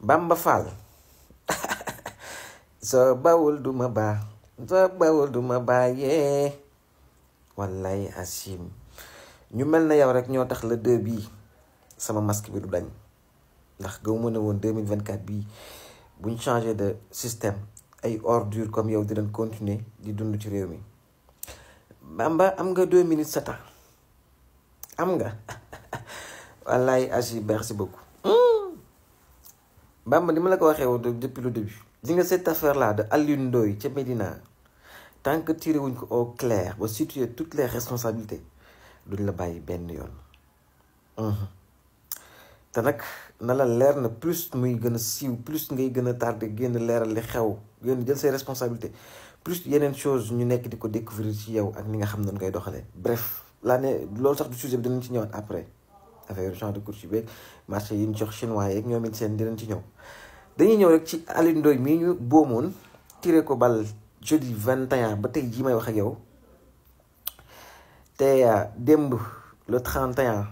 Bamba Fall soo bawul duma baa soo bawul duma bàyyee wallaay Hachim ñu mel na yow rek ñoo tax le 2 bii sama masque bi du dañ ndax gaw mën a woon 2024 bii buñ changé de système ay ordure comme yow dinañ continuer di dund ci réew mi. Bamba am nga 2 minutes 7 ans am nga wallaay Hachim merci beaucoup. Bamba ni ma la ko waxee woon depuis le début di nga cette affaire là de Alioune Ndoye ca Médina tant que tiré wuñ ko au clair ba situer toutes les responsabilités duñ la bàyyi benn yoon. te nag na la leer na plus muy gën a siiw plus ngay gën a tardé génn leeral li xew génn jël say responsabilités plus yeneen chose ñu nekk di ko découvrir ci yow ak ni nga xam ne ngay doxalee. bref laa ne loolu sax du sujet bi dinañ ci ñëwaat après affaire champ de course beeg marché yi ñu jox chinois yeeg ñoom it seen dinañ ci ñëw. dañuy ñëw rek ci Alioune Ndoye mii ñu boomoon tiré ko bal jeudi 21 ba tey jii may wax ak yow te démb le 31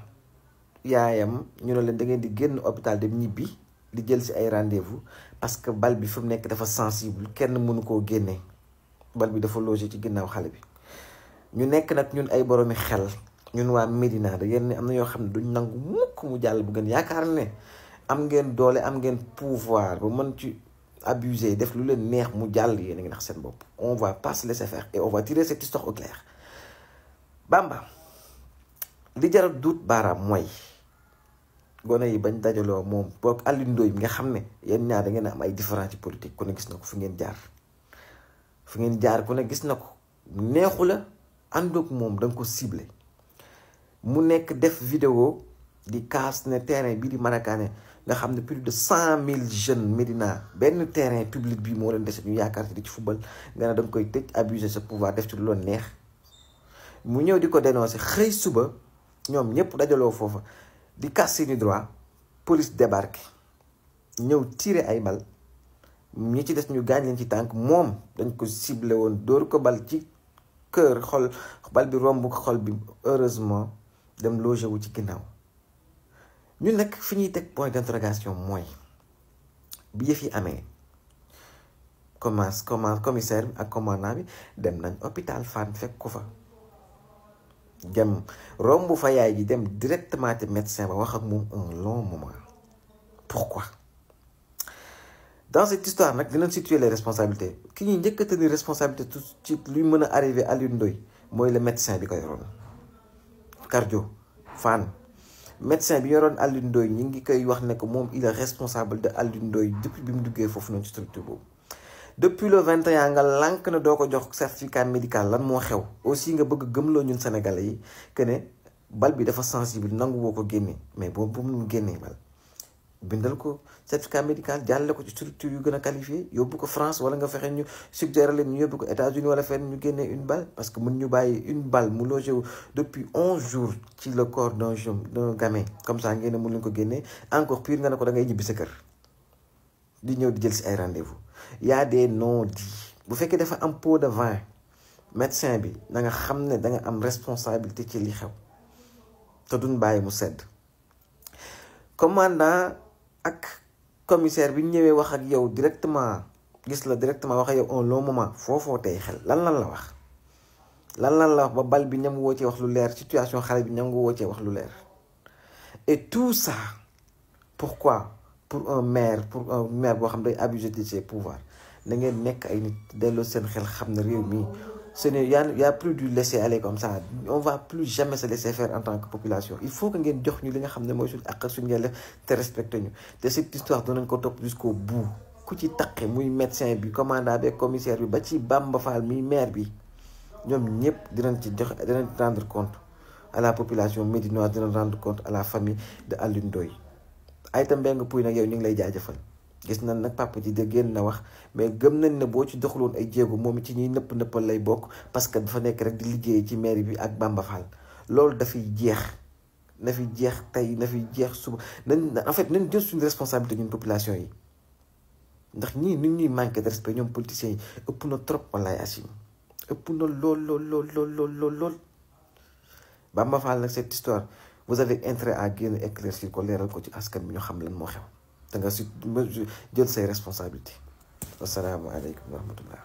yaayam ñu ne leen da ngeen di génn hôpital dem ñibbi di jël si ay rendez-vous parce que bal bi fi mu nekk dafa sensible kenn mënu koo génnee bal bi dafa logé ci ginnaaw xale bi. ñu nekk nag ñun ay boroomi xel ñun waa Médina da ngeen ne am na yoo xam ne duñ nangu mukk mu jàll bu gën yaakaar ne am ngeen doole am ngeen pouvoir ba mën ci abuser def lu leen neex mu jàll yéen a ngi nax seen bopp. on va pas se laisser faire et on va tirer cette histoire au clair. Bamba li jar a duut baaraam mooy gone yi bañ dajaloo moom boog Alioune Ndoye bi nga xam ne yéen ñaar da ngeen am ay différence ci politique ku ne gis na ko fi ngeen jaar ku ne gis na ko neexu la àndoog moom da nga ko ciblé mu nekk def vidéo di kaas ne terrain bii di Marakané nga xam ne plus de 100 000 jeunes Médina benn terrain public bi moo leen dese ñu yaakaar te di ci football nga ne da nga koy tëj abuser sa pouvoir def ci lu loon neex mu ñëw di ko dénoncer xëy suba ñoom ñëpp dajaloo foofa di kaas seeni droit police débarqué ñëw tirer ay bal ñi ci des ñu gaañ leen ci tànk moom dañ ko ciblé woon dóor ko bal ci kër xol bal bi romb xol bi heureusement dem logé wu ci ginnaaw. ñun nag fi ñuy teg point d'interrogation mooy bi yëf yi amee commissaire bi ak commandant bi dem nañ hôpital Fann fekk ko fa dem romb fa yaay ji dem directement te médecin ba wax ak moom un long moment. pourquoi dans cette histoire nag dinañ situer les responsabilités ki ñuy njëkk a tenir responsabilité tout ci luy mën a arrivé Alioune Ndoye mooy le médecin bi ko yoroon cardio Fann médecin bi yoroon Alioune Ndoye ñi ngi koy wax ne que moom il est responsable de Alioune Ndoye depuis bi mu duggee foofu noonu ci structure boobu. depuis le 21 nga lànk na doo ko jox certificat médical lan moo xew aussi nga bëgg gëmloo ñun sénégalais yi que ne bal bi dafa sensible nangu woo ko génnee mais boobu bu mu génnee bal bindal ko certificat médical jàlle ko ci structure yu gën a qualifié yóbbu ko France wala nga fexe ñu suggérer leen ñu yóbbu ko États-Unis wala fenn ñu génnee une balle parce que mun ñu bàyyi une balle mu logé wu depuis 11 jours ci le corps d'un gamin comme ça ngeen ne mun leen ko génnee encore pire nga ne ko da ngay ñibbi sa kër di ñëw di jël si ay rendez-vous y a des non-dits bu fekkee dafa am pot de vin médecin bi da nga xam ne da nga am responsabilité ci li xew te duñ bàyyi mu sedd. commandant ak commissaire bi ñëwee wax ak yow directement gis la directement wax ak yow un long moment foofoo tey xel lan la wax ba bal bi ñam woo cee wax lu leer situation xale bi ñam woo cee wax lu leer et tout ça pourquoi pour un maire boo xam day abuser de ses pouvoirs na ngeen nekk ay nit delloo seen xel xam ne réew mi ce n'est y a plus du laisser aller comme ça on va plus jamais se laisser faire en tant que population il faut que ngeen jox ñu li nga xam ne mooy suñu àq ak suñu yelleef te respecté ñu te cette histoire dinañ ko topp jusqu'au bout ku ci taqe muy médecin bi commandant bi commissaire bi ba ci Bamba Fall mi maire bi ñoom ñëpp dinañ rendre compte à la population médinoise dinañ rendre compte à la famille de Alioune Ndoye Aïta Mbengue Pouye nag yow ñu ngi lay jaajëfal gis nañ nag papa ji de génn na wax mais gëm nañ ne boo ci doxaloon ay jéego moom ci ñuy nëppal lay bokk parce que dafa nekk rek di liggéey ci mairie bi ak Bamba Fall loolu dafay jeex na fi jeex tey na fi jeex suba nañ jël suñu responsabilité ñun population yi ndax ñii nit ñuy manqué de respect ñoom politiciens yi ëpp na trop wallaay Hachim ëpp na lool Bamba Fall nag cette histoire vous avez intérêt à génn éclaircir ko leeral ko ci askan bi ñu xam lan moo xew da nga si jël say responsabilité. Assalaamu aleykum wa rahmatullah.